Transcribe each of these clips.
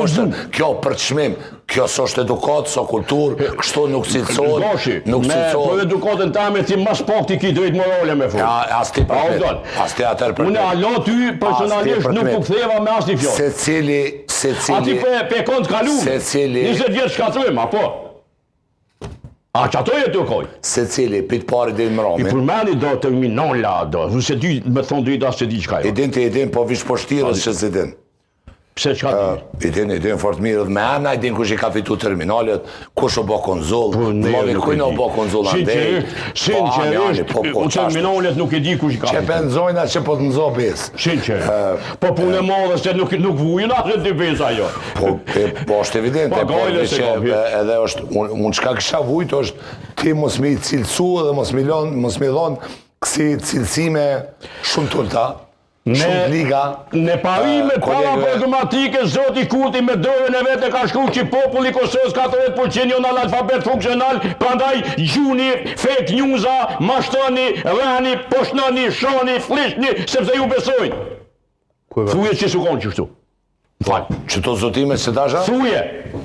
poshtër, kjo përçmim, kjo s'është edukatë, s'o kulturë, kështu nuk cilësohet, Gashi, nuk me për cilësohet. edukatën tame ti mas pak ti ki drejt morale me fol. Ja, as ti për A, kmet, kupton? as ti atër për Unë kmet. alo ty personalisht për nuk kmet. u ktheva me asnjë fjalë. Secili, A ti secili, pe, pe kont kalu. Secili- 20 vjet shkatërrim, apo? A që ato je të koj? secili, pit pari deri në I mramin. përmeni do terminala, do. Unë se di, me thonë drejt as se di çka I jo. din ti, i din, po vish poshtirës që si din. Pse çka di? I din, i din fort mirë, dhe me emna i din kush i ka fitu terminalet, kush u bë konzull, Po, ne vllavi nuk e kujnë u di. bë konzull andej. Sinqerisht, Po, ani, ani, sinqerisht, po, po, u qashtu. terminalet nuk e di kush i ka. Që fitu. penzojna që po të nzo besë. Sinqerisht. Po punë e madhe se nuk nuk vujën asë të besa ajo. Po, e, po është evidente, Po, po, gajle edhe se që ka, e, edhe është, unë un çka kisha vujt është ti mos mi cilësu edhe mos mi lon, mos mi dhon kësi cilësime shumë tulta, shumë të liga. Në parime eh, kolegëve- paraprogrammatike, Zoti Kurti me dorën e vet e ka shkruar që populli i Kosovës 40% janë analfabet funksional, prandaj gjuni, fake newsa, mashtroni, rani, poshtnoni, shoni, flishni, sepse ju besojnë. Ku e Thuje që su konë qështu. Më fal. Që to zotime që tasha? Thuje,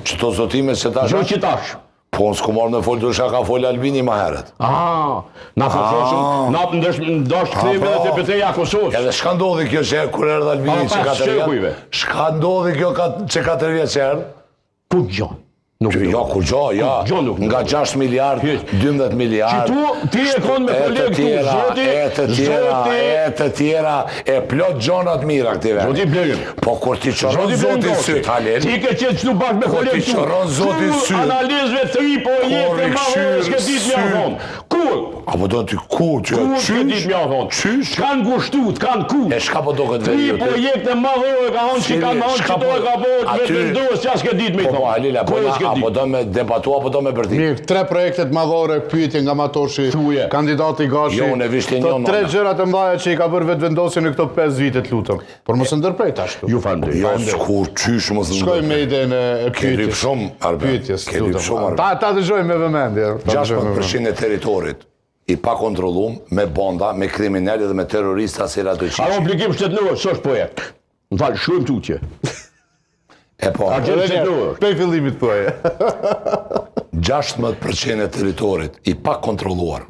Që to zotime që tasha? jo që tash. Po unë s'ku marrë me folë të shka ka folë Albini ma herët. Ah, na po thoshëm, na ndësh ndosh kthehemi pra. edhe te betejja e Kosovës. Edhe shka ndodhi kjo që kur erdhi Albini Para që pas katër shekujve. vjet? Shka ndodhi kjo ka, që katër vjet që erdhi? Ku gjo? Nuk Që jo, kur gjo, ja, Kur gjo nuk nga 6 miliard, Hiç. 12 miliard. Që tu, ti e kon me e të kolegë tu, tjera, zoti, e të tjera, zoti- e të tjera, e plot gjona të mira këtij vendi. Zoti Blerim. Po kur ti qorron Zoti Blerim zoti Gashi, syt, Halil, Ti ke qenë çtu bashkë me Kur kolegë ti tu. qorron zoti Kur syt. Analistëve tri Kur projekte i madhore kqyr s'ke ditë më syt. thonë. Kur? apo do ti ku që Kur s'ke ditë më thonë. Qysh? Kanë ngushtu, kanë ku. E shka po do këtë Tri veriu ti? projekte madhore ka thonë që Cili- kanë thonë shka që do po- e ka bërë aty- vetëvendosja s'ke ditë më Po po thonë. Halil, apo Kur na, s'ke apo ditë? do me debatu apo do me bërtit? Mirë, tre projektet madhore, pyetje nga Matoshi, Thuje. kandidati Gashi. Jo, unë e vishte Të një, Tre nona. gjërat e mëdha që i ka bërë vetëvendosje në këto 5 vite, të lutem. Por mos e ndërprej tash këtu. Ju falënderoj. Jo, s'ku qysh mos Shkojmë me idenë e- e Ke lyp pyetjes. shumë, Arben. Pyetjes, Ke lyp lutem. shumë, Arben. Ta ta dëgjojmë me vëmendje. Ta dëgjojmë me vëmendje. 16% e territorit i pa kontrollum me banda, me kriminale dhe me terrorista si Radoiçiqi. A obligim shtetëror, s'është projekt. Më fal, shkruajm tutje. E po, A gjë Edhe një herë, shtetëror. Prej fillimit thuaje. 16% e territorit i pa kontrolluar.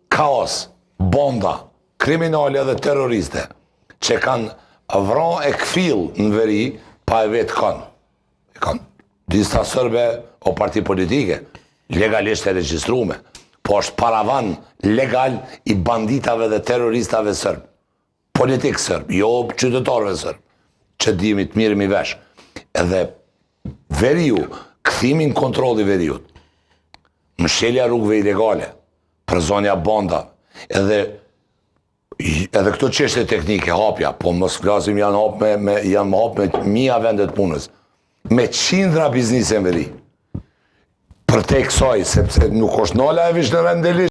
Kaos, banda, kriminale dhe terroriste që kanë vra e kfill në veri pa e vetë kanë. E kanë disa sërbe o parti politike, legalisht e regjistrume, po është paravan legal i banditave dhe terroristave sërb. Politik sërb, jo qytetarëve sërb, që dimi të mirë mi vesh. Edhe veriu, kthimin kontrolli veriut, mshelja rrugëve ilegale, përzonja banda, edhe edhe këto çështje teknike hapja, po mos flasim janë hap me, me janë hap me mija vende të punës, me qindra biznise në veri. Për te kësaj, sepse nuk është nala e vish në rend e ligj.